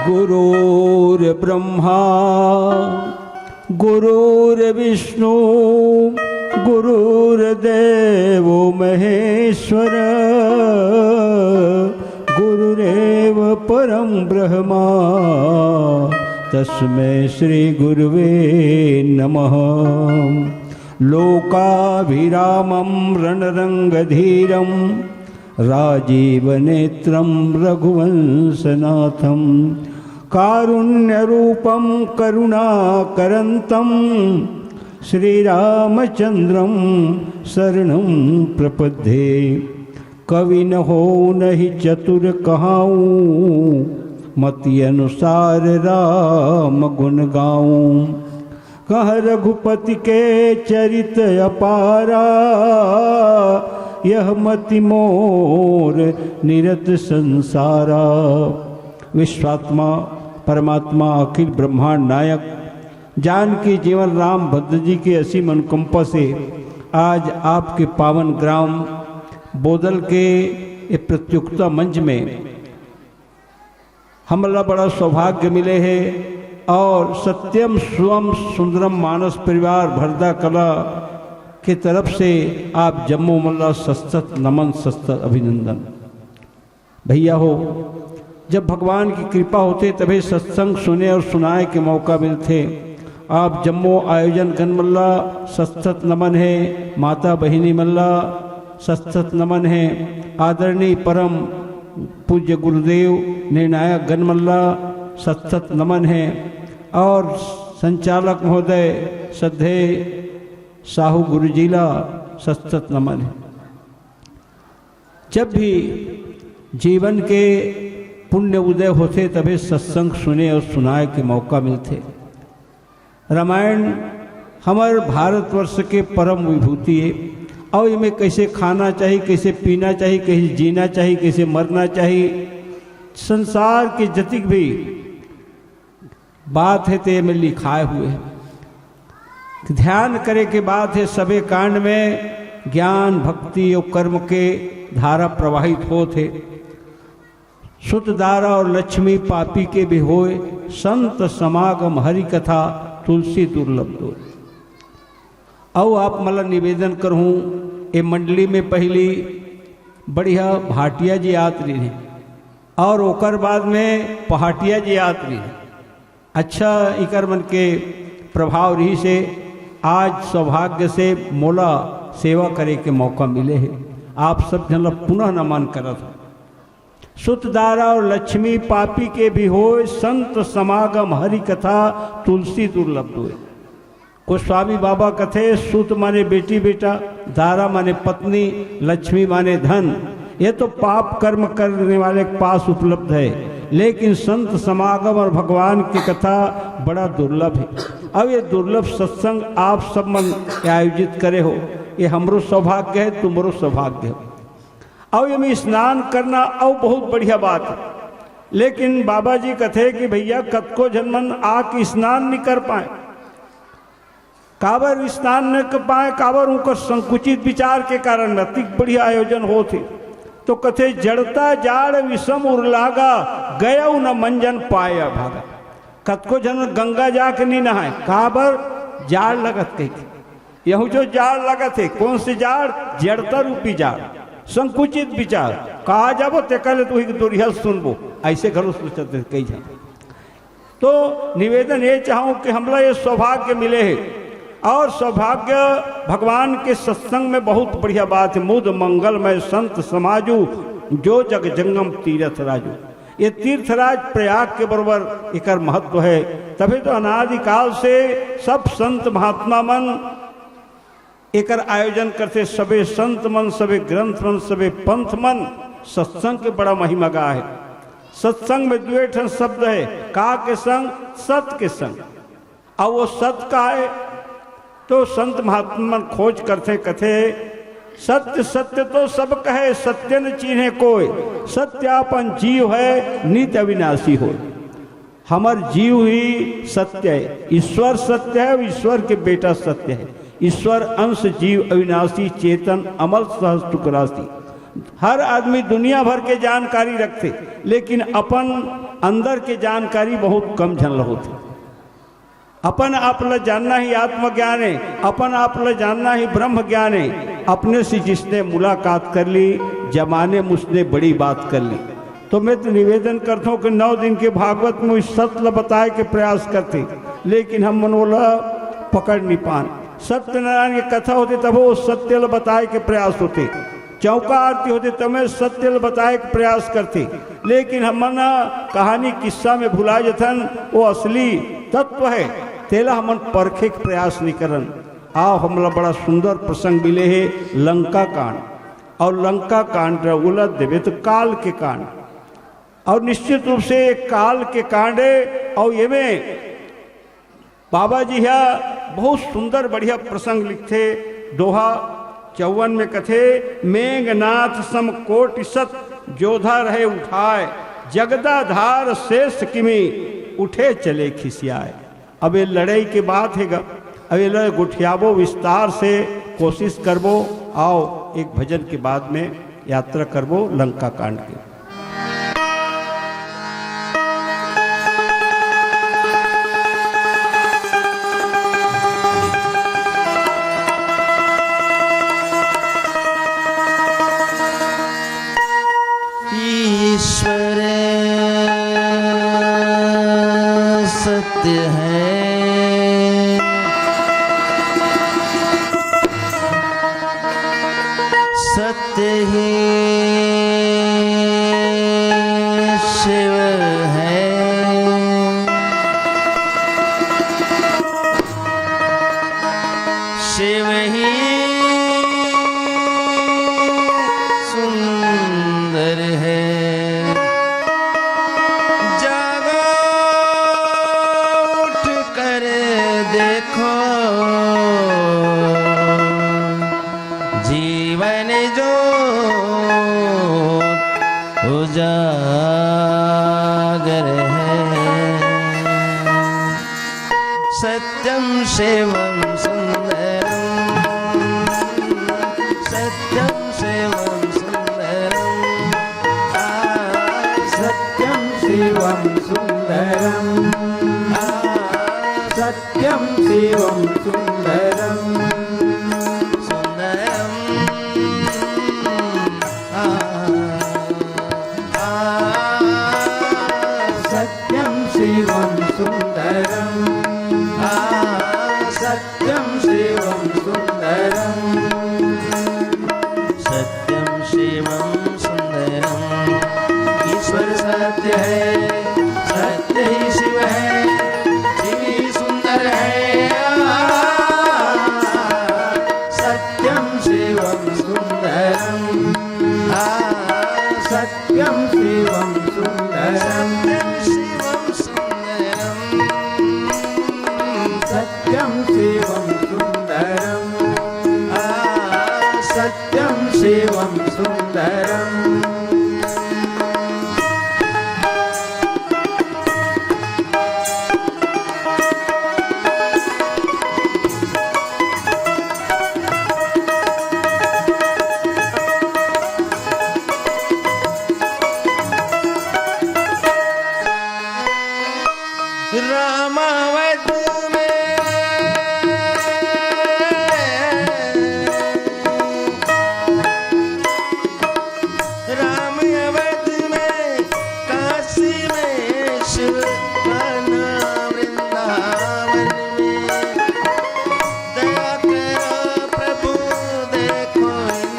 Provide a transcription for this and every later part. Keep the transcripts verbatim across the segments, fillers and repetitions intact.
गुरुर्ब्रह्मा गुरुर्विष्णु गुरुर्देवो महेश्वर, गुरुरेव परं ब्रह्मा, तस्मै श्री गुरुवे नमः। लोकाभिरामं रणरङ्गधीरं राजीवनेत्रं रघुवंशनाथं, कारुण्यरूपं करुणाकरन्तं श्रीरामचन्द्रं शरणं प्रपद्ये। कवि न होनहि चतुर कहाऊँ, मति अनुसार राम गुन गाऊँ। कह रघुपति के चरित अपारा, यह मति मोर निरत संसारा। विश्वात्मा परमात्मा अखिल ब्रह्मांड नायक जानकी जीवन राम भद्र जी के असीम अनुकंपा से आज आपके पावन ग्राम बोदल के ये प्रतियोगिता मंच में हमला बड़ा सौभाग्य मिले हे और सत्यम सुवम सुंदरम मानस परिवार भरदा कला के तरफ से आप जम्मो मन ला सत सत नमन, सत सत अभिनंदन। भैया हो, जब भगवान की कृपा होथे तभे सत्संग सुने और सुनाए के मौका मिलथे। आप जम्मो आयोजन गण मन ला सत सत नमन हे, माता बहिनी मन ला सत सत नमन हे, आदरणीय परम पूज्य गुरुदेव निर्णायक गण मन ला सत सत नमन हे और संचालक महोदय श्रद्धेय साहू गुरुजी ला सत सत नमन हे। जब भी जीवन के पुण्य उदय होथे तभे सत्संग सुने और सुनाए के मौका मिलथे। रामायण हमर भारतवर्ष के परम विभूति हे। अउ एमे कैसे खाना चाही, कैसे पीना चाही, कैसे जीना चाही, कैसे मरना चाही, संसार के जतिक भी बात हे ते एमे लिखाए हुए हे। ध्यान करे के बात हे, सबे कांड में ज्ञान, भक्ति और कर्म के धारा प्रवाहित होत हे। सुत दारा और लक्ष्मी पापी के भी होय, संत समागम हरि कथा तुलसी दुर्लभ दोय। अउ आप मन ला निवेदन करहूँ, ए मंडली में पहली बढ़िया भाटिया जी आत रहिन हे और ओकर बाद में पहाटिया जी आत रहिन हे। अच्छा, इकर मन के प्रभाव रहिस हे आज सौभाग्य से मोला सेवा करे के मौका मिले हे। आप सब झन ला पुनः नमन करत हूँ। सुत दारा और लक्ष्मी पापी के भी होय, संत समागम हरि कथा तुलसी दुर्लभ दोय। गोस्वामी बाबा कथे, सुत माने बेटी बेटा, दारा माने पत्नी, लक्ष्मी माने धन। ये तो पाप कर्म करने वाले के पास उपलब्ध है, लेकिन संत समागम और भगवान की कथा बड़ा दुर्लभ है। अब ये दुर्लभ सत्संग आप सब मन आयोजित करे हो, ये हमरो सौभाग्य है, तुमरो सौभाग्य है। अउ एमे स्नान करना अउ बहुत बढ़िया बात हे। लेकिन बाबा जी कथे कि भैया, कतको झन मन आके स्नान नइ कर पाए। काबर स्नान नइ कर पाए? काबर? उनकर संकुचित विचार के कारण। अतिक बढ़िया आयोजन होत हे। तो कथे, "जड़ता जाड़ विषम उर लागा, गयउ न मंजन पाए अभागा।" कतको झन गंगा जाके नइ नहाए, काबर? जाड़ लगत कहिके। यहू जो जाड़ लगत हे, कौन से जाड़? जड़ता रूपी जाड़, संकुचित विचार। कहाँ जाबो, तेकर ले तो उही के दुरिहा सुनबो, ऐसे घलो सोचत हे कई झन। तो निवेदन ये चाहूँ कि हमला ये सौभाग्य मिले हे, और सौभाग्य भगवान के सत्संग में बहुत बढ़िया बात हे। मुद मंगलमय संत समाजू, जो जग जंगम तीरथ राजू। ये तीर्थराज प्रयाग के बरोबर एकर महत्व हे। तभे तो अनादिकाल से सब संत महात्मा मन एकर आयोजन करथे। सबे संत मन, सबे ग्रंथ मन, सबे पंथ मन सत्संग के बड़ा महिमा गा हे। सत्संग में दुए ठन शब्द हे, का के संग? सत के संग। अउ वो सत का हे? तो संत महात्मा मन खोज करथे, कथे, "सत्य सत्य तो सब कहे, सत्य न चीन्हे कोय। सत्य आपन जीव हे, नित अविनाशी होय।" हमर जीव ही सत्य हे, ईश्वर सत्य हे, ईश्वर के बेटा सत्य हे। ईश्वर अंश जीव अविनाशी, चेतन अमल सहज सुख राशि। हर आदमी दुनिया भर के जानकारी रखथे, लेकिन अपन अंदर के जानकारी बहुत कम झन ल होथे। अपन आप ल जानना ही आत्मज्ञान हे, अपन आप ल जानना ही ब्रह्म ज्ञान हे। अपने से जिसने मुलाकात कर ली, जमाने में उसने बड़ी बात कर ली। तो मैं तो निवेदन करता हूँ कि नौ दिन के भागवत में इस सत्य ल बताए के प्रयास करते, लेकिन हम मन ओला पकड़ नहीं पान। सत्यनारायण के कथा होते तब वो सत्य ल बताए के प्रयास होते, चौका आरती होते तब मैं सत्य ल बताए के प्रयास करते, लेकिन हमन कहानी किस्सा में भुला जथन। वो असली तत्व है, तेला हमन परखे के प्रयास नहीं करन। आओ, हमला बड़ा सुंदर प्रसंग मिले हे, लंका कांड। और लंका कांड ओला देवे तो काल के कांड, और निश्चित रूप से ये काल के कांड है। और ये में बाबा जी हा बहुत सुंदर बढ़िया प्रसंग लिखथे। दोहा चौवन में कथे, मेघनाथ सम कोटि सत जोधा रहे उठाय, जगदाधार शेष किमी उठे चले खिसियाय। अब ये लड़ाई के बात हे गा, अब ये लड़ाई गोठियाबो विस्तार से, कोशिश करबो। आओ, एक भजन के बाद में यात्रा करबो लंका कांड के। ईश्वर सत्य है, सत्य ही शिव है। शिव ही सुंदर है। जागो, उठ कर देखो, जीवन जो उजागर है। सत्यं शिवं सुंदरं, सत्यं शिवं सुंदरं, आ, सत्यं शिवं सुंदरं, आ, सत्यं शिवं सुंदरं, सुंदरं, आ, आ, सत्यं शिवं सुंदरं, आ, सत्यं शिवं सुंदरं, सत्यं शिवं सुंदरं। ईश्वर सत्य है, सत्य ही शिव है, शिव ही सुंदर है। आ, सत्यं शिवं सुंदरं, आ, सत्यं शिवं सुंदरं, सत्यं शिवं सुंदरं, सत्यं शिवं सुंदरं, आ, सत्यं शिवं सुंदरं। रामावत में राम अवध में, काशी में शिव, कान्हा वृंदावन में। दया करो प्रभु, देखो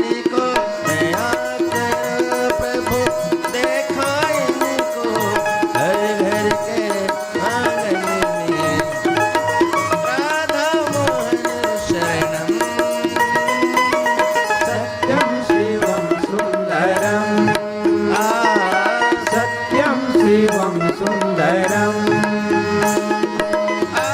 इनको, दया करो प्रभु, देखो इनको। हर घर के आंगन में राधा मोहन शरणम। सत्यं शिवं सुंदरं, आ, सत्यं शिवं सुंदरं, आ, आ,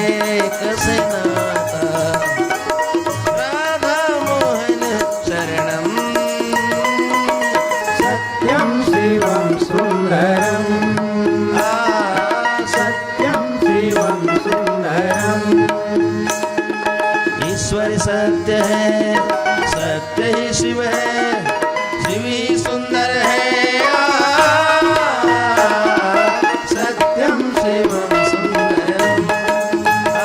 एक से नाता, राधा मोहन शरणम। सत्यम शिवम सुंदरम। आ, सत्यम शिवम सुंदरम। ईश्वर सत्य है, सत्य ही शिव है, शिव ही सुंदर है। आ, सत्यम शिवम सुंदरम। आ,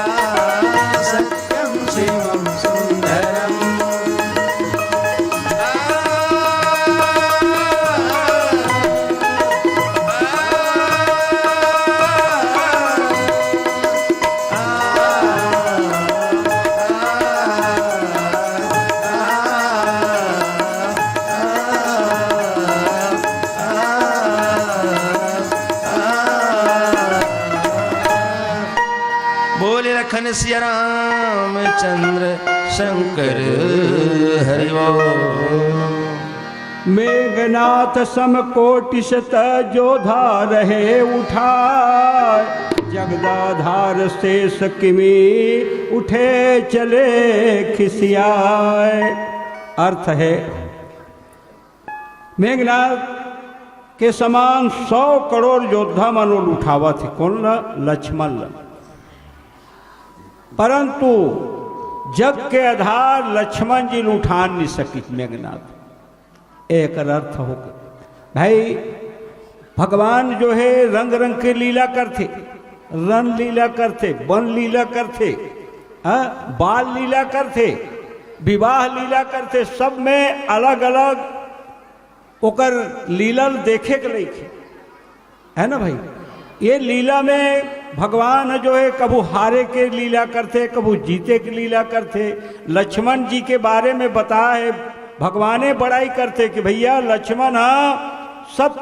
सत्यम शिवम सुंदरम। आ, आ, बोले लखन सिया रामचंद्र शंकर हरि बोल। मेघनाथ सम कोटि सत जोधा रहे उठाय, जगदाधार शेष किमी उठे चले खिसियाय। अर्थ है, मेघनाथ के समान सौ करोड़ योद्धा मन ल उठावत हे, कोन ल? लक्ष्मण ल। परंतु जग के आधार लक्ष्मण जी ल उठान नहीं सकिस मेघनाथ। एकर अर्थ हो गए भाई, भगवान जो है रंग रंग के लीला करथे, रन लीला करथे, बन लीला करथे, हाँ, बाल लीला करथे, विवाह लीला करथे, सब में अलग अलग ओकर लीला ल देखे के लइक हे, है ना भाई? ये लीला में भगवान जो है कभू हारे के लीला करथे, कभू जीते के लीला करथे। लक्ष्मण जी के बारे में बताए हे, भगवाने बड़ाई करथे कि भैया लक्ष्मण हा सब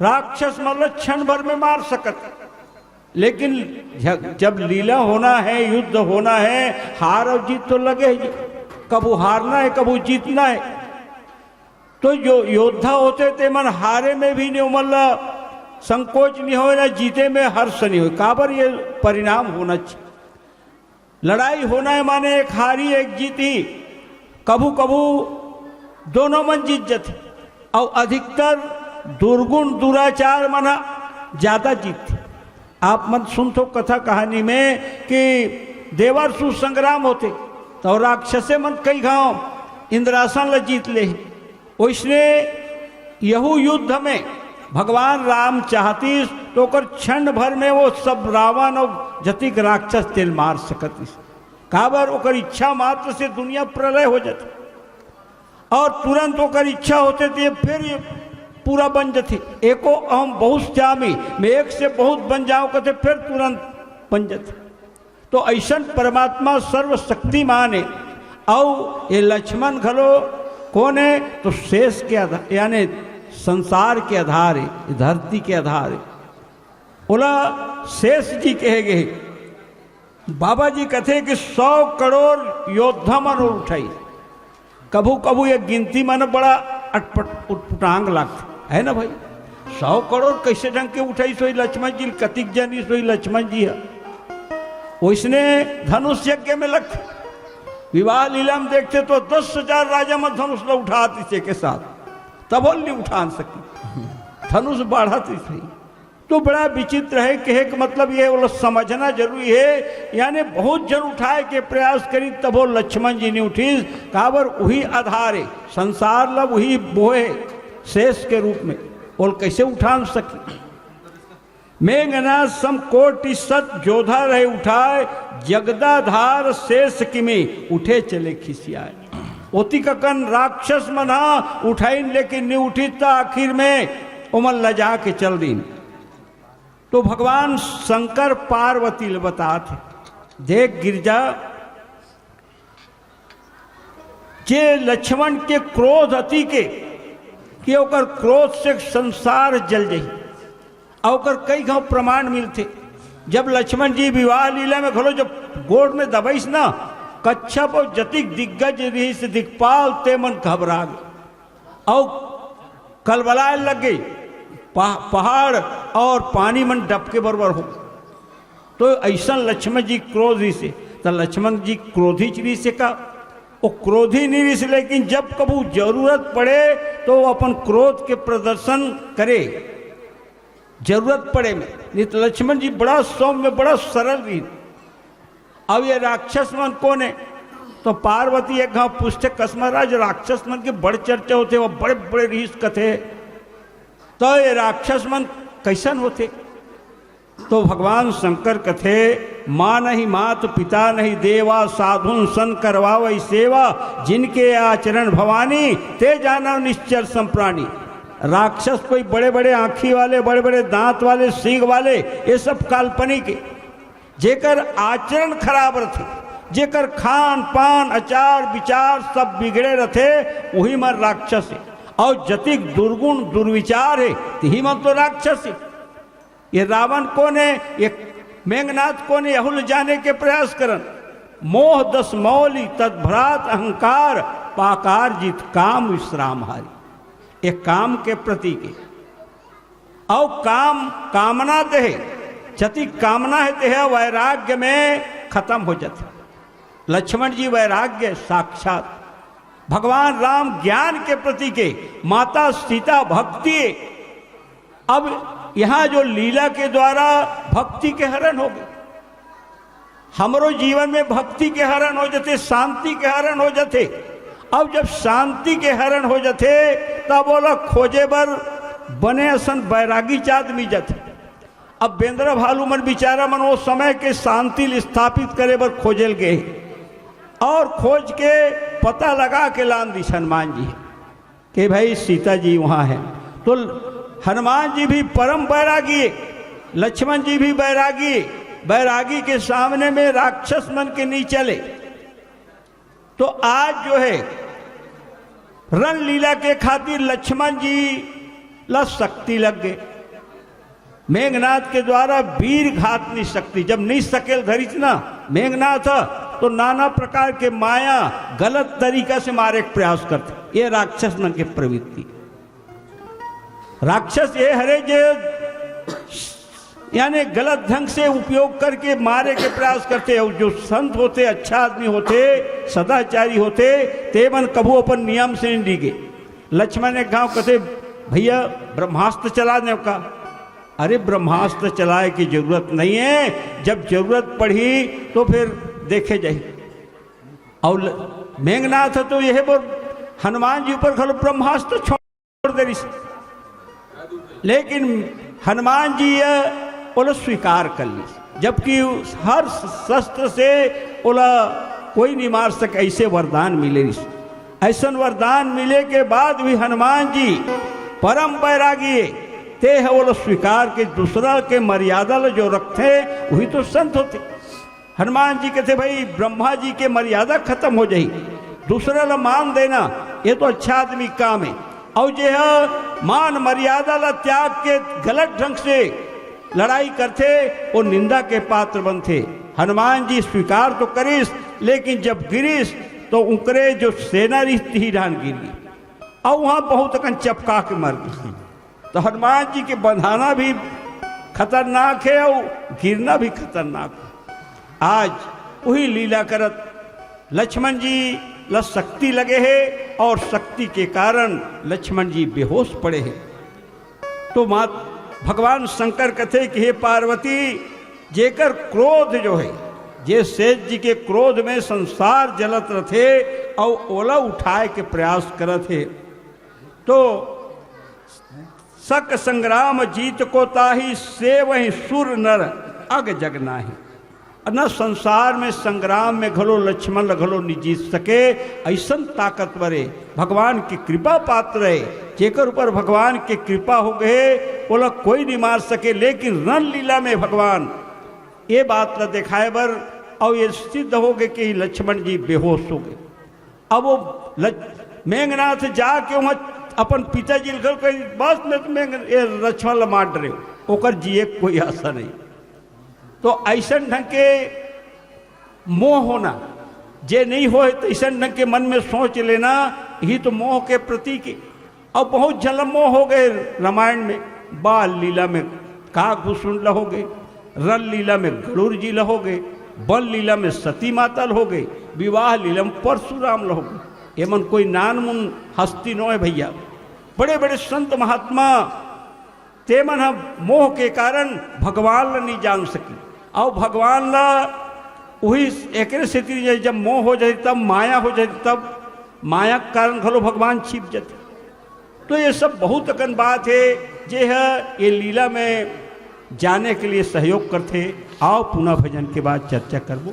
राक्षस मन ल क्षण भर में मार सकत, लेकिन झ-, जब लीला होना है, युद्ध होना है, हार और जीत तो लगे ही। कभू हारना है, कभू जीतना है। तो जो योद्धा होथे ते मन हारे में भी नहीं, ओमन ला संकोच नहीं होय, ना जीते में हर्ष नहीं होय। काबर ये परिणाम होना चाहिए। लड़ाई होना है माने एक हारी एक जीती। कभू कभू दोनों मन जीत जथे, और अधिकतर दुर्गुण दुराचार मन ज्यादा जीतथे। आप मन सुनथो कथा कहानी में कि देवासुर संग्राम होथे, तो राक्षसे मन कई घाव इंद्रासन ल जीत ले। ओइसने यहू युद्ध में भगवान राम चाहतीस तो ओकर क्षण भर में वो सब रावण और जतिक राक्षस तेल मार सकतीस। काबर ओकर इच्छा मात्र से दुनिया प्रलय हो जाती, और तुरंत ओकर इच्छा होथे तो ये फिर ये पूरा बन जाथे। एको अहम बहुश्चामी, मैं एक से बहुत बन जाऊं कहते, फिर तुरंत बन जाथे। तो ऐसन परमात्मा सर्वशक्तिमान है। और ये लक्ष्मण घलो कौन है? तो शेष के आधार, यानी संसार के आधार है, धरती के आधार है। ओला शेष जी कहे गए। बाबा जी कथे कि सौ करोड़ योद्धा मन उठाई। कभू कभू ये गिनती मन बड़ा अटपट उटपुटांग लागथे, है ना भाई? सौ करोड़ कैसे ढंग के उठाई सोई लक्ष्मण जी, कतिक जनी सोई लक्ष्मण जी है। ओइसने धनुष यज्ञ में लगथे। विवाह लीला में देखथे तो दस हजार राजा मन धनुष ल उठात इसे के साथ, तब ओल नहीं उठान सकी। धनुष बाढ़त इसे। तो बड़ा विचित्र है, कहे के मतलब ये, वो लोग समझना जरूरी है। यानी बहुत जन उठाए के प्रयास करी, तब वो लक्ष्मण जी नहीं उठीस। काबर वही आधार है, संसार ला वही बोहे शेष के रूप में, वो लोग कैसे उठान सकी? मेघनाथ सम कोटि सत जोधा रहे उठाए, जगदाधार शेष किमी उठे चले खिसियाए। ओतिक अकन राक्षस मन हा उठाइन, लेकिन नहीं उठीस, त आखिर में ओमन लजा के चल दीन। तो भगवान शंकर पार्वती ल बतात हे, देख गिरजा, जे लक्ष्मण के क्रोध अति के, कि ओकर क्रोध से संसार जल जाही। अउ ओकर कई घाव प्रमाण मिलथे। जब लक्ष्मण जी विवाह लीला में घलो जब गोड़ में दबाइस ना, कच्छप अउ जतिक दिग्गज रिहिस दिक्पाल, ते मन घबरा गे। अउ कलबलाए लग गए, पह-, पहाड़ और पानी मन डबके बरोबर हो। तो अइसन लक्ष्मण जी क्रोध रहिसे, त लक्ष्मण जी क्रोधी च रहिसे का? वो क्रोधी नहीं रहिसे, लेकिन जब कभू जरूरत पड़े तो वो अपन क्रोध के प्रदर्शन करे, जरूरत पड़े में। नहीं तो लक्ष्मण जी बड़ा सौम्य, बड़ा सरल रहिस। अब ये राक्षस मन कोन हे? तो पार्वती एक घांव पूछथे, "कस महाराज, राक्षस मन के बड़ चर्चा होथे, वो बड़े बड़े रहिस कथे, तो ये राक्षस मन कइसन होथे?" तो भगवान शंकर कथे, "माँ नहीं मात पिता नहीं देवा, साधुन सन करवावै सेवा, जिनके आचरण भवानी, ते जानव निश्चर सम प्राणी।" राक्षस कोई बड़े बड़े आंखी वाले, बड़े बड़े दांत वाले, सींग वाले, ये सब काल्पनिक हे। जेकर आचरण खराब रथे, जेकर खान पान, आचार विचार सब बिगड़े रथे, वही मन राक्षस हे। और जतिक दुर्गुण दुर्विचार हे, तिही मन तो राक्षस हे। ये रावण कोन हे? ये मेघनाथ कोन हे? यहू ल जाने के प्रयास करन। मोह दस मौलि तद भ्रात अहंकार, पाकार जीत काम विश्राम हारी। ये काम के प्रतीक हे। अउ काम, कामना देहे, जति कामना हे, देहे वैराग्य में खत्म हो जाथे। लक्ष्मण जी वैराग्य साक्षात, भगवान राम ज्ञान के प्रतीक हे, माता सीता भक्ति हे। अब यहाँ जो लीला के द्वारा भक्ति के हरण हो गए, हमरो जीवन में भक्ति के हरण हो जाथे, शांति के हरण हो जाथे। अब जब शांति के हरण हो जाथे, तब ओला खोजे बर बने असन बैरागी च आदमी जाथे। अब बेंदरा भालू मन, बिचारा मन, वो समय के शांति ल स्थापित करे बर खोजे ल गे हे और खोज के पता लगा के लान दिस हनुमान जी के भाई सीता जी वहाँ हे। तो हनुमान जी भी परम बैरागी, लक्ष्मण जी भी बैरागी, बैरागी के सामने में राक्षस मन के नहीं चले। तो आज जो हे, रण लीला के खातिर लक्ष्मण जी ला शक्ति लग गे। मेघनाथ के द्वारा वीर घातनी शक्ति, जब नहीं सकेल धरिस ना मेघनाथ, तो नाना प्रकार के माया गलत तरीका से मारे के प्रयास करथे। ये राक्षस मन के प्रवृत्ति। राक्षस ये हरे जे यानी गलत ढंग से उपयोग करके मारे के प्रयास करथे, और जो संत होथे, अच्छा आदमी होथे, सदाचारी होथे, ते मन कभू अपन नियम से नहीं डिगे। लक्ष्मण एक घांव कथे, "भैया, ब्रह्मास्त्र चला देव का?" "अरे, ब्रह्मास्त्र चलाए की जरूरत नहीं हे, जब जरूरत पड़ही तो फिर देखे जाही।" और ल-, मेघनाथ तो यह बोल, हनुमान जी ऊपर घलो ब्रह्मास्त्र छोड़ दे रिस। लेकिन हनुमान जी ये ओला स्वीकार कर लिस, जबकि हर शस्त्र से ओला कोई नहीं मार सके, ऐसे वरदान मिले रिस। ऐसन वरदान मिले के बाद भी हनुमान जी परम बैरागी हे, ते ह ओला स्वीकार के दूसरा के मर्यादा ल जो रखथे, वही तो संत होथे। हनुमान जी कहते, "भाई, ब्रह्मा जी के मर्यादा खत्म हो जाही, दूसरा ला मान देना, ये तो अच्छा आदमी काम हे।" और जे ह मान मर्यादा ला त्याग के गलत ढंग से लड़ाई करथे, वो निंदा के पात्र बनथे। हनुमान जी स्वीकार तो करिस, लेकिन जब गिरिस, तो उनकरे जो सेना रिहिस, तिही डाहन गिर गे, और वहाँ बहुत अकन चपका के मर गे। तो हनुमान जी के बंधाना भी खतरनाक हे और गिरना भी खतरनाक हे। आज वही लीला करत लक्ष्मण जी ला शक्ति लगे हे और शक्ति के कारण लक्ष्मण जी बेहोश पड़े हे। तो मात भगवान शंकर कथे कि हे पार्वती, जेकर क्रोध जो हे, जे सेठ जी के क्रोध में संसार जलत रथे और ओला उठाए के प्रयास करत हे, तो सक संग्राम जीत को ताही, सेवहि सुर नर अग जग नाही। न संसार में संग्राम में घलो लक्ष्मण ल घलो नि जीत सके, अइसन ताकतवर हे, भगवान के कृपा पात्र हे। जेकर ऊपर भगवान के कृपा हो गए, ओला कोई नि मार सके। लेकिन रण लीला में भगवान ये बात ल देखाए बर, अउ ये सिद्ध हो गए कि लक्ष्मण जी बेहोश हो गए। अब वो लच-, मेघनाथ जाके वहाँ अपन पिताजी ल कही, "बस मैं तो मेघ-, ये लक्ष्मण ल मार डरे, ओकर जिए के कोई आशा नहीं।" तो अइसन ढंग के मोह होना, जे नहीं होए, तो अइसन ढंग के मन में सोच लेना, यही तो मोह के प्रतीक हे। अब बहुत जन्म मोह हो गए रामायण में, बाल लीला में का घुसुंड हो गए। रन लीला में गरुड़ जी ल होगे, बल लीला में सती माता ल होगे, विवाह लीला में परशुराम ल होगे। एमन कोई नानमुन हस्ती नोहे भैया, बड़े बड़े संत महात्मा। तेमन ह मोह के कारण भगवान ल नहीं जान सकी, अउ भगवान ल उही एकरे सेती जब मोह हो जाए, तब माया हो जाए, तब माया के कारण घलो भगवान छिप जाते। तो ये सब बहुत अकन बात हे, जे ह ये लीला में जाने के लिए सहयोग करथे। आओ पुनः भजन के बाद चर्चा करबो।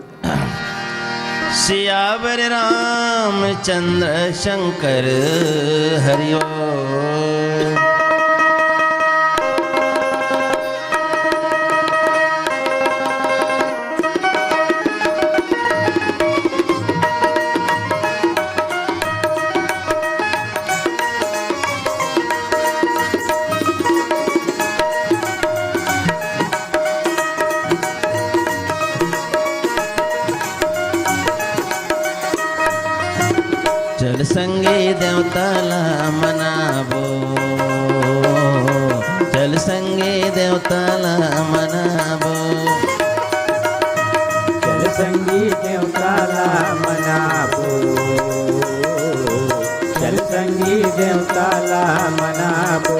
सियावर रामचंद्र शंकर हरिओ। चल संगी देवता ला मनाबो, चल संगी देवता ला मनाबो। चल संगी देवता ला मनाबो, चल संगी देवता ला मनाबो।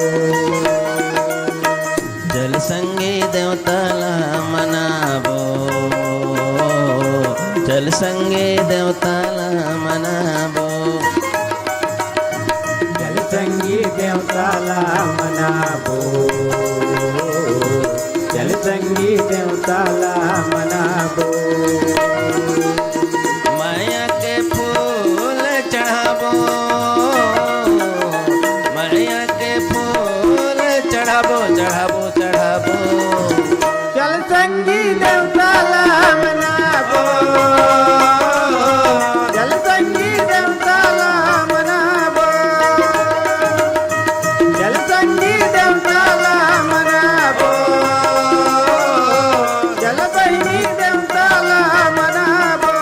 चल संगी देवता ला मनाबो, चल संगी देवता ला मनाबो। चल संगी देवता ला मनाबो, चल संगी देवता ला मनाबो। माया के फूल चढ़ाबो, माया के फूल चढ़ाबो, चढ़ाबो, चढ़ाबो। चल संगी देवता ला मनाबो, चल संगी देवता ला मनाबो, चल संगी देवता ला मनाबो, चल बहिनी देवता ला मनाबो।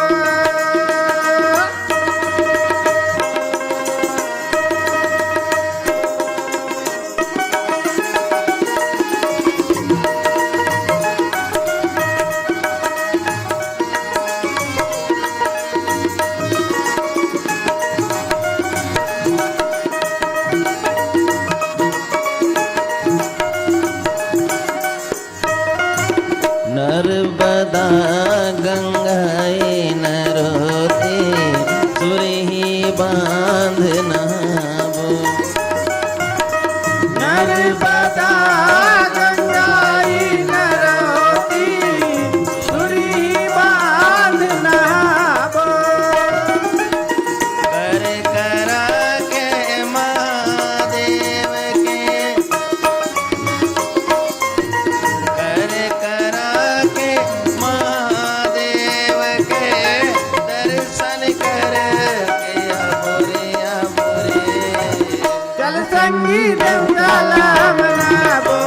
नर्मदा गंगा ए नरोती, सुरही बांध नहाबो। नर्मदा गंगा ए नरोती, सुरही बांध नहाबो। कर करा के महादेव के, कर करा के महादेव के दर्शन करके आबो रे, आबो रे। चल संगी देवता ला मनाबो,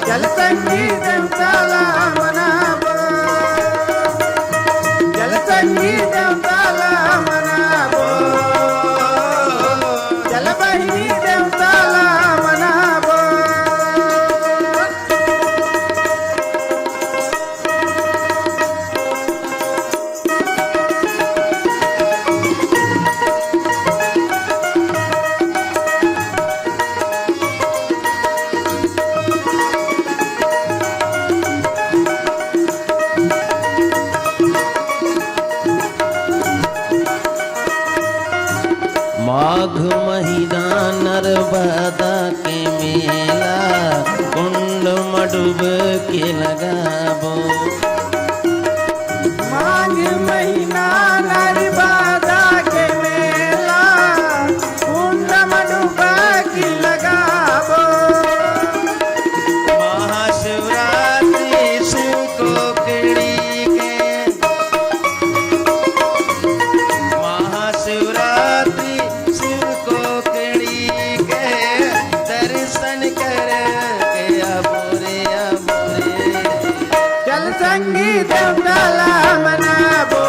चल संगी देवता ला मनाबो, चल संगी देवता ला मनाबो, चल बहिनी देवता ला मनाबो। माघ महीना नर्मदा के मेला, कुंड म डूबकी लगाबो। माघ महीना नर्मदा के मेला, कुंड म डूबकी लगाबो। महाशिवरात्रि शिव कोकड़ी के, महाशिवरात्रि शिव कोकड़ी के दर्शन करके आबो रे, आबो रे। चल संगी देवता ला मनाबो,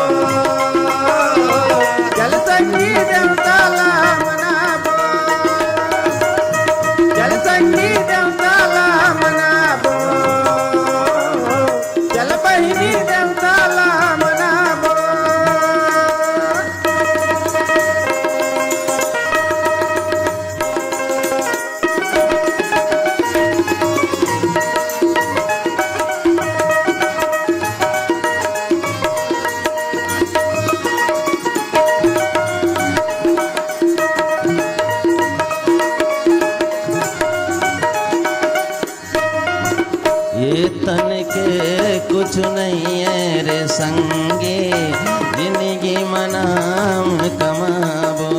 कमाबो।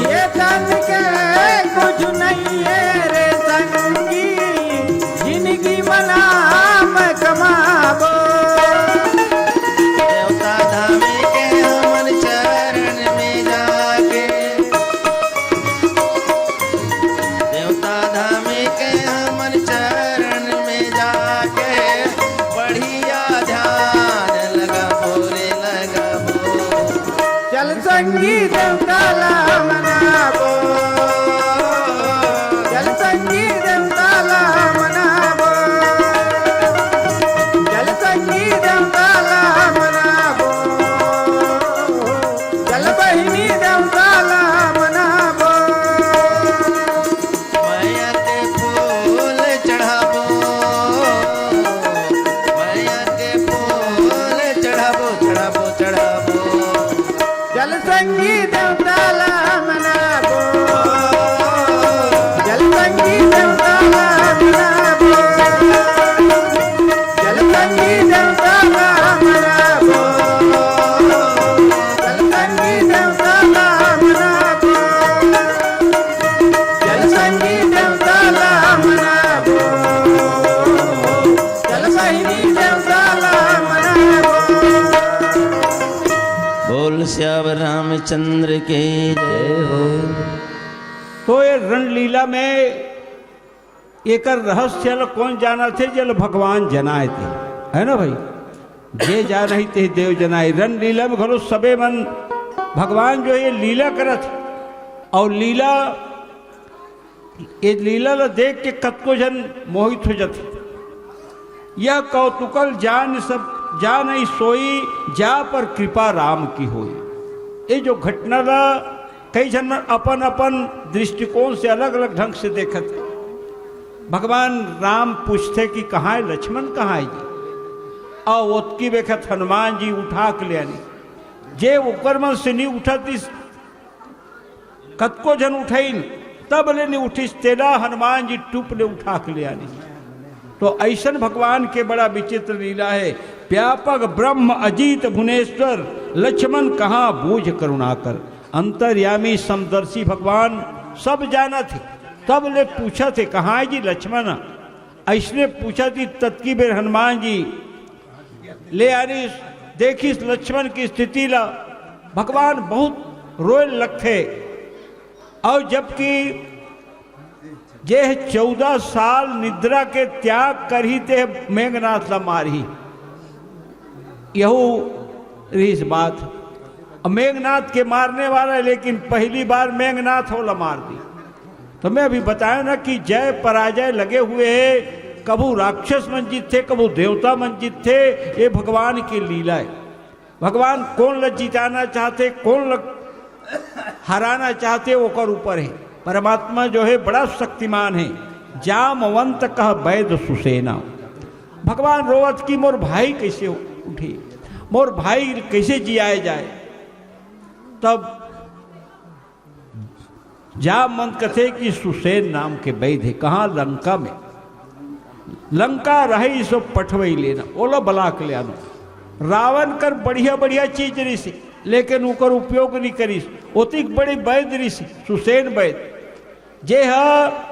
ये तन के कुछ नहीं है रे संगी, जिनकी मनाम कमाबो। देवता धाम के हमन चरण में जाके, देवता धाम के हमन चरण में जाके, बढ़िया ध्यान लगाबो रे लगाबो। चल संगी देवता ला मनाबो, चल संगी देवता ला मनाबो, चल संगी देवता ला मनाबो, चल बहिनी देवता ला मनाबो। मैया के फूल चढ़ाबो, मैया के फूल चढ़ाबो, चढ़ाबो, चढ़ाबो। जल संगी देवता ला मनाबो, जल संगी देवता ला मनाबो, जल संगी देवता ला मनाबो, जल संगी देवता ला मनाबो। जल संगी देवता ला मनाबो, जल संगी देवता ला मनाबो। बोल सियावर रामचंद्र की जय हो। तो ये रणलीला में एकर रहस्य ल कोन जानत हे? जेल भगवान जनाए थे, है ना भाई? जे जानही ते देव जनाए। रणलीला में घलो सबे मन भगवान जो ये लीला करत हे, और लीला, ये लीला ला देख के कतको झन मोहित हो जाथे। यह कौतुकल जान सब, जानहि सोई, जा पर कृपा राम की होई। ये जो घटना ला कई झन मन अपन अपन दृष्टिकोण से अलग अलग ढंग से देखत हे। भगवान राम पूछथे कि कहाँ हे लक्ष्मण, कहाँ हे जी? अउ ओतकी बेखत हनुमान जी उठा के ले आनी। जे ओकर मन से नहीं उठत इस, कतको झन उठइन, तब ले नहीं उठिस, तेला हनुमान जी टुप ले उठा के ले आनी। तो ऐसन भगवान के बड़ा विचित्र लीला हे। व्यापक ब्रह्म अजीत भुनेश्वर, लक्ष्मण कहाँ बूझ करुणाकर। अंतर्यामी समदर्शी भगवान सब जानत हे, तब ले पूछत हे, कहाँ हे जी लक्ष्मण? ऐसने पूछत हे, ततकी बेर हनुमान जी ले आनिस, देखिस लक्ष्मण की स्थिति ला, भगवान बहुत रोए लगथे। और जबकि जे चौदह साल निद्रा के त्याग करही ते मेघनाथ ला मारही, यहू रहिस बात। अब मेघनाथ के मारने वाला हे, लेकिन पहली बार मेघनाथ ओला मार दी। तो मैं अभी बताया ना कि जय पराजय लगे हुए हे, कभू राक्षस मन जीतथे, कभू देवता मन जीतथे। ये भगवान की लीला हे। भगवान कोन ल जिताना चाहथे, कोन ल हराना चाहथे, ओकर ऊपर हे। परमात्मा जो हे बड़ा शक्तिमान हे। जामवंत कह बैद सुसेना। भगवान रोवत कि मोर भाई कैसे उठे, मोर भाई कैसे जियाए जाए। तब जामवंत कथे कि सुसेन नाम के बैद हे, कहाँ? लंका में। लंका रही सो पठवई लेना, ओला बला के ले आनो। रावण कर बढ़िया बढ़िया चीज रिस, लेकिन ओकर उपयोग नहीं करिस। ओतिक बड़े बैद रिस, सुसेन बैद, जे ह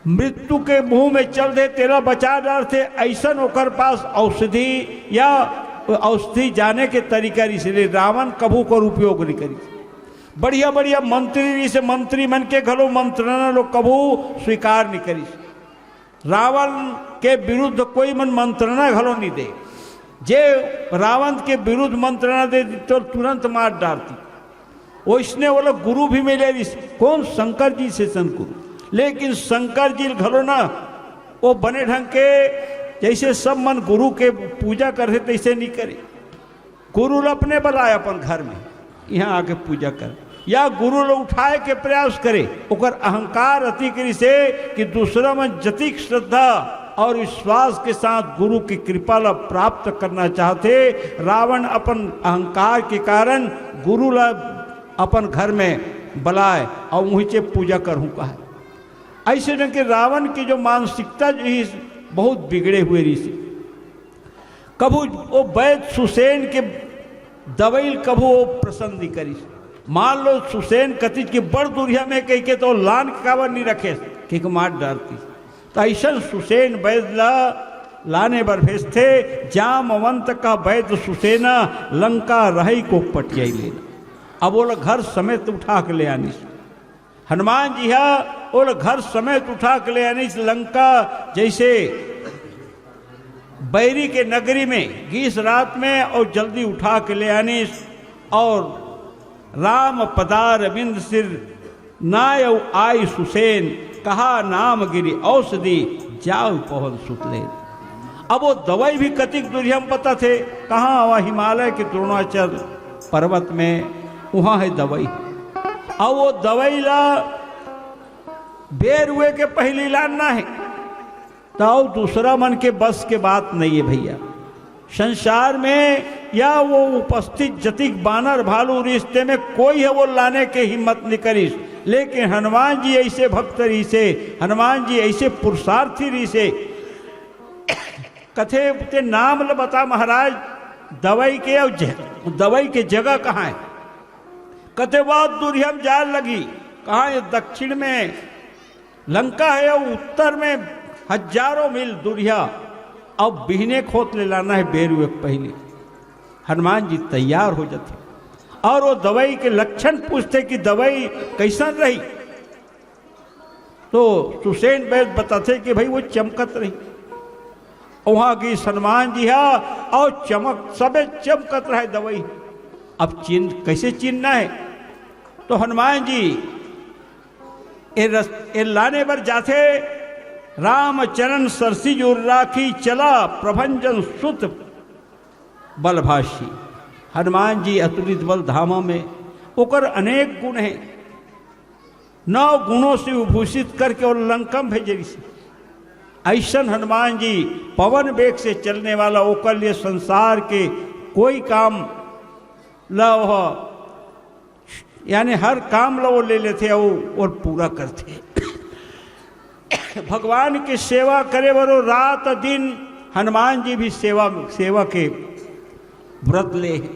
मृत्यु के मुंह में चल दे, तेला बचा डारथे, ऐसन ओकर पास औषधि या औषधि जाने के तरीका रिस, ले रावण कभू ओकर उपयोग नहीं करिस। बढ़िया बढ़िया मंत्री रिस, मंत्री मन के घलो मंत्रणा लो कभू स्वीकार नहीं करिस। रावण के विरुद्ध कोई मन मंत्रणा घलो नहीं दे। जे रावण के विरुद्ध मंत्रणा दे तो तुरंत मार डारती। ओइसने ओला गुरु भी मिले रिस, कोन? शंकर जी से सदगुरु। लेकिन शंकर जी घलो ना, वो बने ढंग के, जैसे सब मन गुरु के पूजा करथे, तैसे नहीं करे। गुरु ल अपने बलाए अपन घर में, यहाँ आके पूजा कर, या गुरु ल उठाए के प्रयास करे। ओकर अहंकार अति करिस हे कि दूसरा मन जतिक श्रद्धा और विश्वास के साथ गुरु की कृपा ला प्राप्त करना चाहथे, रावण अपन अहंकार के कारण गुरु ला अपन घर में बलाए और उहींचे पूजा करहूँ कहे। ऐसे ढंग के रावण की जो मानसिकता जो ही बहुत बिगड़े हुए रहिस। कभू वो बैद सुसेन के दवई ल कभू वो पसंद नहीं करिस। मान लो सुसेन कतिस कि बड़ दुरिहा में कहिके तो लान के काबर नहीं रखेस, कहिके मार डारतिस। त अइसन सुसेन वैद ला लाने बर भेजथे, जामवंत का वैद सुसेना, लंका रहई को पटियाई लेना। अब ओला घर समेत उठा के ले आनिस। हनुमान जी हा ओला घर समेत उठा के ले आनिस लंका, जैसे बैरी के नगरी में गीस रात में, और जल्दी उठा के ले आनिस। और राम पदारविंद सिर नायव आई सुसेन, कहा नाम गिरि औषधि जाउ पवन सुत लेन। अब वो दवई भी कतिक दुरिहा म बताथे, कहाँ हवा हिमालय के द्रोणाचल पर्वत में, उहाँ हे दवई। अब वो दवई ला बेर हुए के पहिली लानना हे, त अउ दूसरा मन के बस के बात नहीं हे भैया। संसार में या वो उपस्थित जतिक बानर भालू रिहिस, तेमे कोई हे वो लाने के हिम्मत नहीं करिस, लेकिन हनुमान जी ऐसे भक्त रिहिसे, हनुमान जी ऐसे पुरुषार्थी रिहिसे। कथे ते नाम ल बता महाराज, दवई के अउ ज-, दवई के जगह कहाँ हे? कथे बहुत दुरिहा म जाए लगही। कहाँ हे? दक्षिण में लंका हे अउ उत्तर में हजारों मील दुरिहा। अब बिहने खोत ले लाना हे बेर हुए के पहिली। हनुमान जी तैयार हो जाथे और वो दवई के लक्षण पूछथे कि दवई कैसन रही। तो सुसेन वैद बताथे कि भाई वो चमकत रही। वहाँ गीस हनुमान जी हा और चमक सबे चमकत रहे दवई। अब चिन्ह कैसे चिन्हना हे? तो हनुमान जी ए रस-, ए लाने बर जाथे। रामचरण सरसी जो राखी चला प्रभंजन सुत बलभाषी। हनुमान जी अतुलित बल धामा में, ओकर अनेक गुण हे। नौ गुणों से विभूषित करके वो लंका म भेजे रिहिसे। अइसन हनुमान जी पवन वेग से चलने वाला, ओकर लिए संसार के कोई काम ला वह, यानी हर काम ला वो ले लेथे अउ वो पूरा करथे। भगवान के सेवा करे बर वो रात दिन हनुमान जी भी सेवा, सेवा के व्रत ले हे।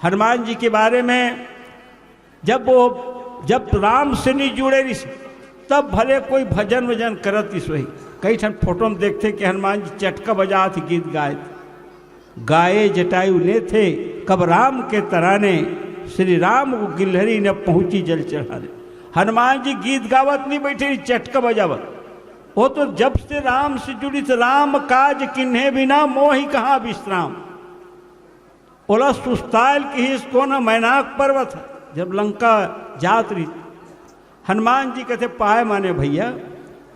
हनुमान जी के बारे में जब वो, जब राम से नहीं जुड़े रिहिस, तब भले कोई भजन वजन करत रिहिस होही। कई ठन फोटो में देखथे कि हनुमान जी चटका बजात गीत गाए, गाए जटायु ने थे, कब राम के तराने, श्री राम को गिल्हरी न पहुंची जल चढ़ाने। हनुमान जी गीत गावत नहीं बैठे, चटका बजावत। वो तो जब से राम से जुड़ी थे, राम काज किन्हे बिना मोहि कहाँ विश्राम। ओला सुस्तायल किहिस कोन? मैनाक पर्वत, जब लंका जात रही। हनुमान जी कथे, पाए माने भैया,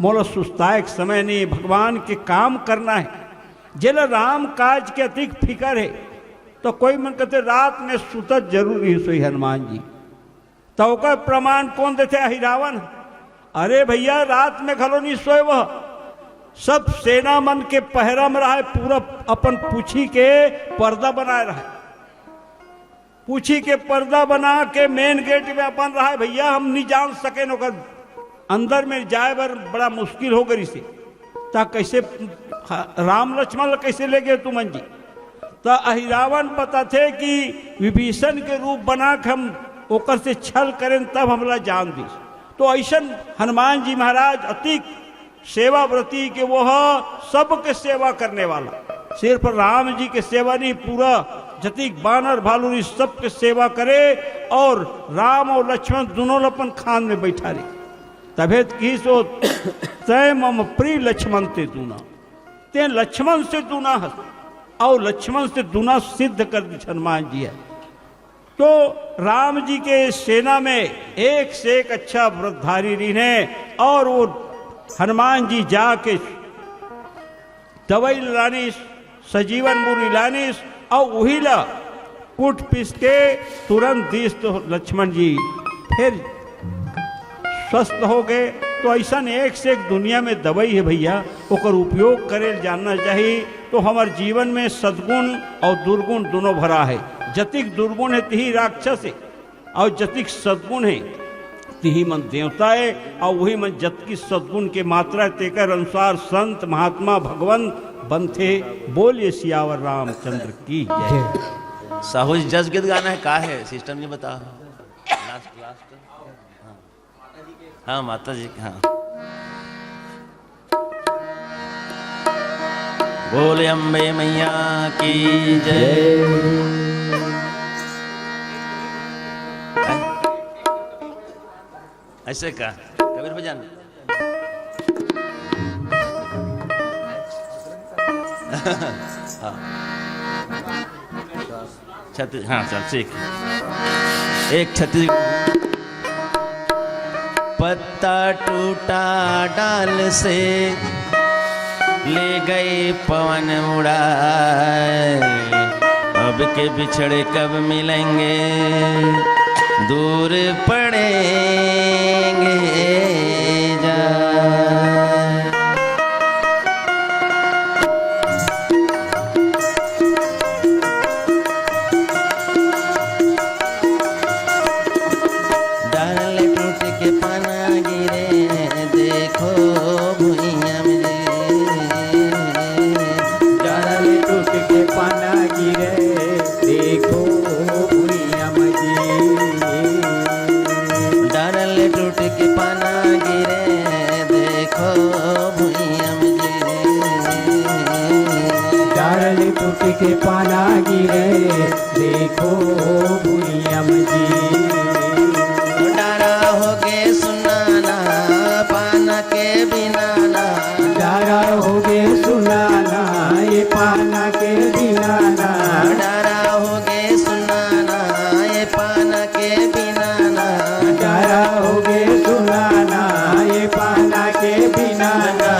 मोला सुस्ताए के समय नहीं, भगवान के काम करना हे। जेला राम काज के अतिक फिकर हे, तो कोई मन कथे रात में सुतत जरूर रिहिस होही हनुमान जी। त ओकर प्रमाण कोन देथे? अहिरावण। अरे भैया, रात में घलो नहीं सोए वह, सब सेना मन के पहरा में रहे, पूरा अपन पूछी के पर्दा बनाए रहे। पूछी के पर्दा बना के मेन गेट में अपन रहे। भैया, हम नहीं जान सकेन, ओकर अंदर में जाए बर बड़ा मुश्किल हो गई से। त कैसे राम लक्ष्मण ला कैसे ले गए तुमन जी? त अहिरावण बताथे कि विभीषण के रूप बना के हम ओकर से छल करेन, तब हमला जान दिस। तो अइसन हनुमान जी महाराज अतिक सेवा व्रती के, वो ह सबके सेवा करने वाला, सिर्फ राम जी के सेवा नहीं, पूरा जतिक बानर भालू रही, सबके सेवा करे। और राम और लक्ष्मण दोनों ल अपन खान में बैठा रही। तभे त किहिस ओ, तै मम प्रिय लक्ष्मण ते दूना, ते लक्ष्मण से दूना हस, और लक्ष्मण से दूना सिद्ध कर दिस हनुमान जी हे। तो राम जी के सेना में एक से एक अच्छा व्रतधारी रहिन हे, और वो हनुमान जी जाके दवई लानिस, सजीवन मुरी लानिस, और उही ला कूट पीस के तुरंत दिस, तो लक्ष्मण जी फिर स्वस्थ हो गए। तो अइसन एक से एक दुनिया में दवई हे भैया, ओकर उपयोग करे ल जानना चाहिए। तो हमर जीवन में सद्गुण और दुर्गुण दोनों भरा हे। जतिक दुर्गुण हे, तिही राक्षस हे, और जतिक सद्गुण हे, तिही मन देवता हे, और वही मन जतकी सद्गुण के मात्रा हे, तेकर अनुसार संत, महात्मा, भगवंत बनथे। बोलिए सियावर रामचंद्र की जय। जय। साहू जी, जस गीत गाना है, का है सिस्टम, ये बताओ। Last, last. हाँ। हाँ, माता जी, हाँ। बोल अम्बे मैया की जय। ऐसे का कबीर भजन। हाँ। छत्तीस, हाँ, चल, ठीक। एक छत्तीस। पत्ता टूटा डाल से, ले गए पवन उड़ाए। अब के बिछड़े कब मिलेंगे, दूर पड़ेंगे जा। डाल टूट के पाना गिरे, देखो भुइयां में जी। डाल टूट के पाना गिरे, देखो भुइयां में जी। डाल टूट के पाना गिरे, देखो भुइयां में जी। डाल टूट के पाना गिरे, देखो भुइयां में जी। डारा हो गे सुनाना, पाना के बिनाना। डारा हो गे सुनाना, ये पाना के बिनाना। डारा हो गे सुनाना, ये पाना के बिनाना। डारा हो गे सुनाना, ये पाना के बिनाना।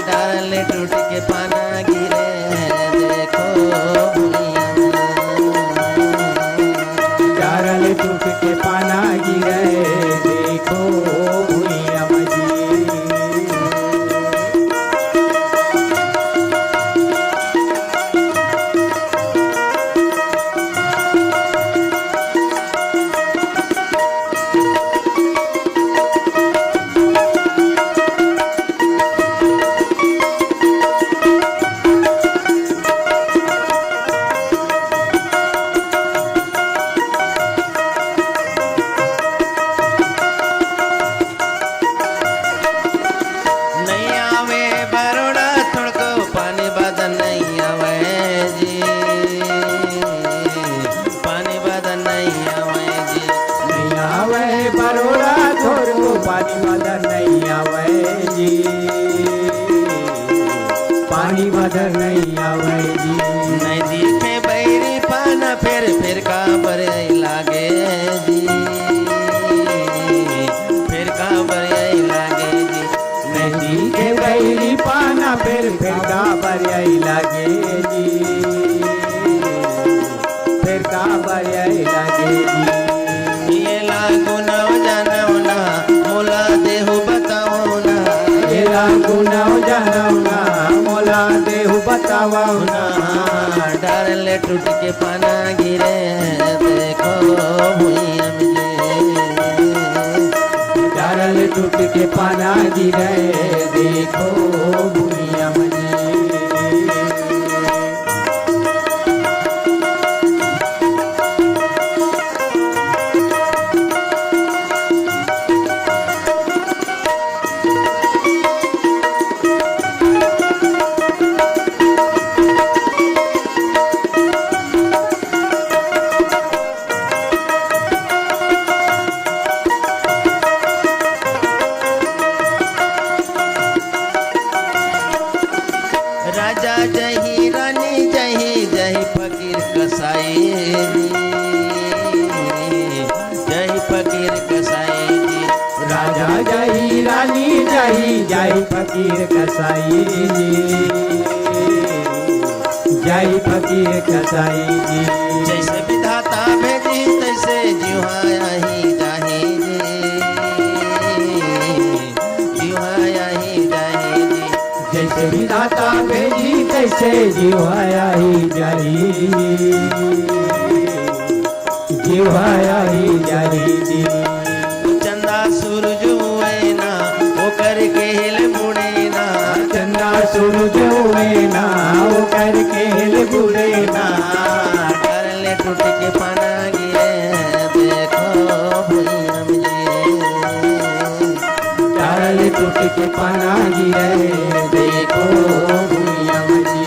डाल टूट के पाना गिरे, देखो भुइयां। डाल टूट के पाना गिरे, देखो भुइयां जी। नइ आवे बरोड़ा थोड़को पानी बदन नइ आवे जी। पानी बदन नइ आवे जी। नइ आवे बरोड़ा थोड़को पानी बदन नइ आवे जी। पानी बदन नइ आवे जी। नइ दिखे बैरी पाना फेर, फेर काबर अइ लागे जी। फेर काबर अइ लागे जी। नइ दिखे बैरी पाना फेर, फेर काबर अइ लागे जी। फेर काबर अइ लागे जी। ये लागू नव जानव ना, मोला देहु बताओ ना। ये लागू नव जानव ना, मोला देहु बताओ ना। डार ले टूट के पाना गिरे, देखो भुइयां में जी। डार ले टूट के पाना गिरे, देखो भुइयां में जी। राजा जही, रानी जही, जही फकीर कसाई जी, जही फकीर कसाई जी। राजा जही, रानी जही, जही फकीर कसाई जी, जही फकीर कसाई जी। जैसे विधाता भेजी, तैसे जिउहा आही जाही जी। जिउहा आही जाही जी। जैसे विधाता भेजी, तैसे जिउहा आही जाही। जिउहा आही जाही जी। चंदा सूरज उए ना, ओकर केहेल बुड़े ना। चंदा सूरज उए ना, ओकर केहेल बुड़े ना। के पाना गिरे, देखो भुइयां म जी।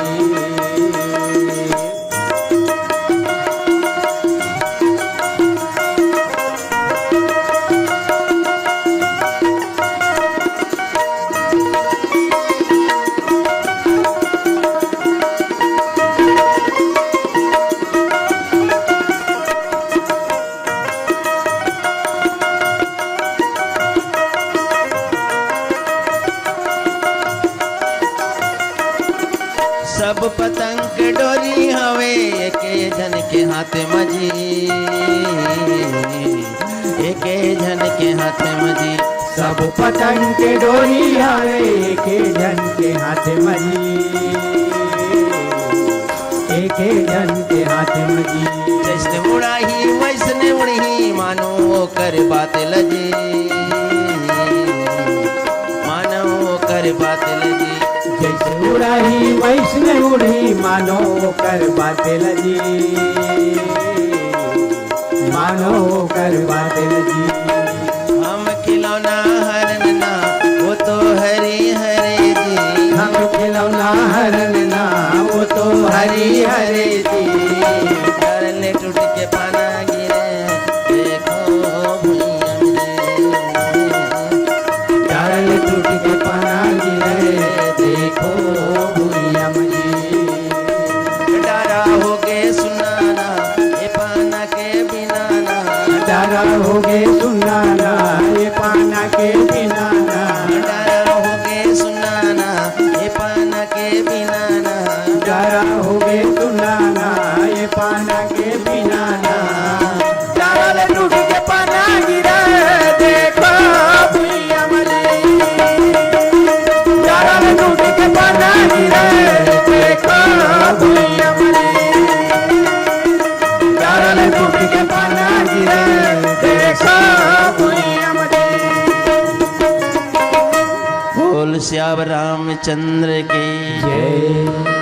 सब पतंग के डोरी हवे एके झन के हाथ म जी, एके झन के हाथ म जी। सब पतंग के डोरी हवे एके झन के हाथ म जी, एके झन के हाथ म जी। जैसने उड़ाही वैसने उड़ही, मानो ओकर बात ल जी, मानो ओकर बात ल जी। जैसे उड़ाही वैसने उड़ही, मानो ओकर बात ल जी, मानो ओकर बात ल जी। हम खिलौना हरन ना, वो तो हरी हरे जी। हम खिलौना हरन ना, वो तो हरी हरे जी। डार ले टूट के पाना गिरे, देखो भुइयां म जी। डार ले टूट के पाना गिरे, देखो भुइयां म जी। डारा होगे सुन्ना ना, ए पाना के बिना ना। डारा होगे सुन्ना ना, ए पाना के बिना ना। डारा होगे सुन्ना ना, ए पाना के बिना ना। डारा होगे सुन्ना ना, ए पाना के बिना ना। डारा ले टूट के पाना गिरे, देखो भुइयां म जी। डारा ले टूट के पाना गिरे, देखो भुइयां म जी। डारा ले टूट के पाना गिरे, देखो भुइयां म जी। बोल सियावर रामचंद्र की जय।